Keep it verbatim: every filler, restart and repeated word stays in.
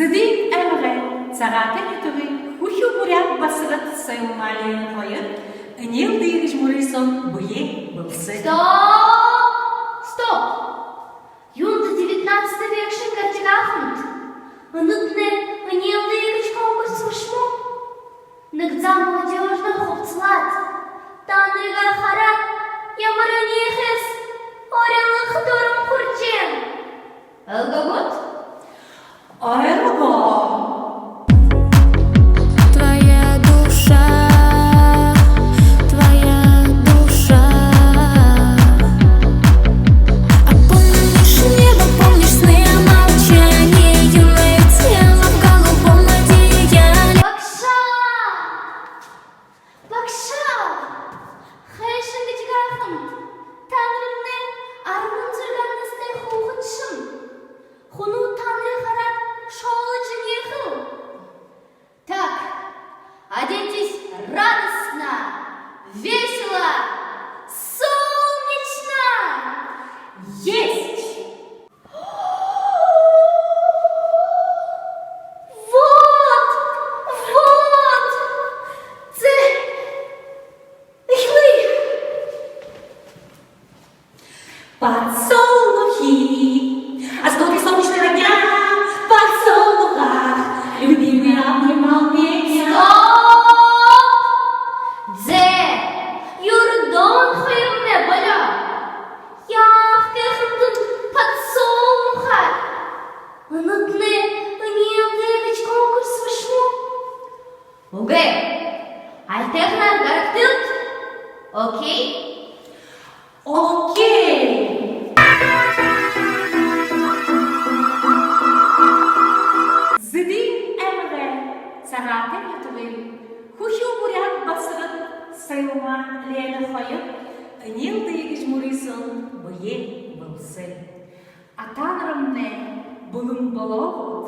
Зэдын аймагай Сагаатай нютагай хүхюу буряад басагад Соёлма Лена хоёр энеэлдэ гэжэ мүрысөөн бэеэ бэлсээ. Стоп! Стоп! Юундэ девятнадцатый век шэнги гаража байхадамнай энеэлдэ гэжэ конкурс бэшэ юм? Нэгэ заа молодёжнор хубсалаад, танарые хараад, ямар энеэхэс урилха дурам хүрэжэ байна. Ойлгоо гүт? Ойлгоо. Твоя душа, твоя душа. А помнишь небо, помнишь сны, молчание, юное тело в голубом одеяле. Багшаа! Багшаа! Хайшан гэжэ байхадам, танармнай арбан зургаан настай хүүгэдшни. Хүнүүд танарые хараад шоолжо энеэхэл. Так, оденьтесь радостно, весело, солнечно! Есть! Вот, вот! Зэ, эхилэе! Подсолнухи, осколки солнечного дня, подсолнухах, любимый обнимал меня. Стоп! Зэ, юрэдөө хоюулнай болёо. Яахаб гэхэдэ, подсолнухаар энеэлдэ гэжэ конкурс бэшэ юм. Үгы. Альтайхнаар гарагты. Окей? Окей. Зэдын аймагай Сагаатай нютагай хүхюу буряад басагад Соёлма Лена хоёр энеэлдэ гэжэ мүрысөөн бэеэ бэлсээ. А танармнай бэлэн болоо гүт?